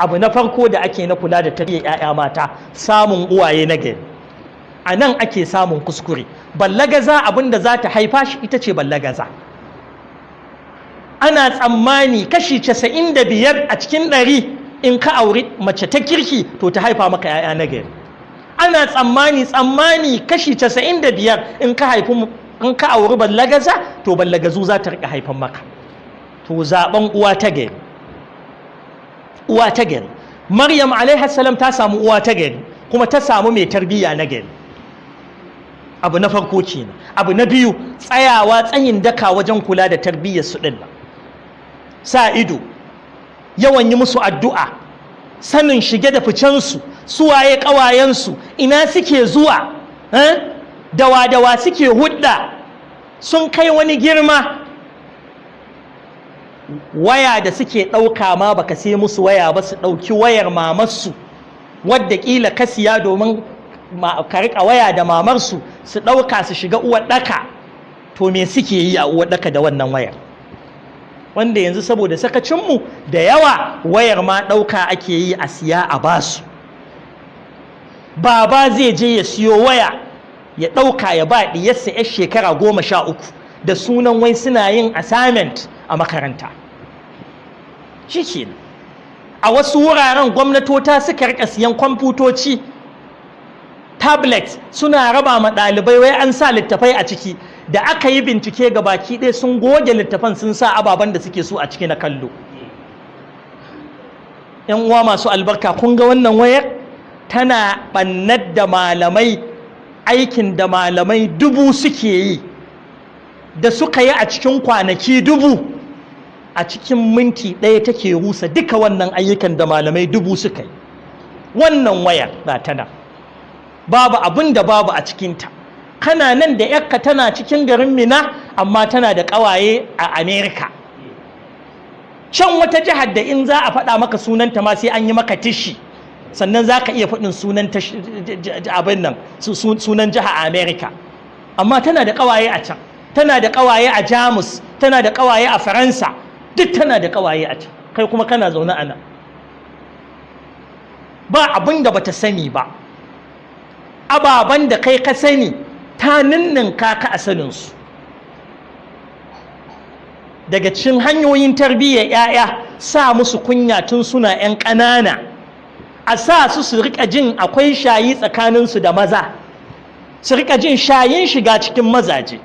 Abu na farko da ake na kula da tarbiyyar 'ya'ya mata, samun uwaye na gari. A nan ake samun kuskure. Ballagaza, abin da za ta haifa shi ita ce ballagaza. Ana tsammani kashi 95% in ka auri mace ta kirki, to ta haifa maka 'ya'ya na gari. Ana tsammani kashi 95 in ka auri ballagaza, to ballagazu za ta rika haifan maka. To zaben uwa ta gari, uwa ta gari. Maryam alaiha salam ta samu uwa ta gari, kuma ta samu mai tarbiyya na gari. Abu na farko kenan. Abu na biyu, tsayawa tsayin daka wajen kula da tarbiyyar su din, sa ido, yawan yi musu addu'a, sanin shige da ficensu, suwaye ƙawayensu, ina suke zuwa, dawa-dawa suke hudda. Sun kai wani girma, waya da suke ɗauka ma baka sai musu waya ba, su ɗauki wayar mamarsu wadda ƙila ka siya domin ka riƙa waya da mamarsu, su ɗauka su shiga uwar ɗaka. To me suke yi a uwar ɗaka da wannan wayar? Wanda yanzu saboda sakacinmu da yawa, wayar ma ɗauka ake yi a siya a basu. Baba zai je ya siyo waya, ya ɗauka ya ba ɗiyarsa 'yar shekara 13, da sunan wai suna yin assignment a makaranta. Shi kenan. A wasu wuraren gwamnatota suka rika siyan kwamfutoci, tablet, suna raba ma ɗalibai, wai an sa littafai a ciki. Da aka yi bincike, ga baki ɗaya sun goge littafan, sun sa ababen da suke so a ciki na kallo. Yan uwa masu albarka, kun ga wannan wayar tana ɓannar da malamai. Aikin da malamai 1000 suke yi, da suka yi a cikin kwanaki 1000, a cikin minti 1 take rusa duka wannan ayyukan da malamai 1000 suka yi. Wannan wayar ba tana babu abin da babu a cikinta. Kana nan da yakka tana cikin garin Mina, amma tana da ƙawaye a Amerika, can wata jihar da in za a faɗa maka sunanta ma sai an yi maka tishi, sannan za ka iya faɗin sunan abin nan, sunan jiha a Amerika. Amma tana da ƙawaye a can, tana da ƙawaye a Jamus, tana da ƙawaye a Faransa, duk tana da ƙawaye a can. Kai kuma kana zaune a nan, ba abin da bata sani ba. Ababen da kai ka sani, ta ninninka ka a saninsu. Daga cikin hanyoyin tarbiyyar 'ya'ya, sa musu kunya tun suna 'yan ƙanana, a sa su su rika jin akwai shayi tsakaninsu da maza, su rika jin shayin shiga cikin mazaje.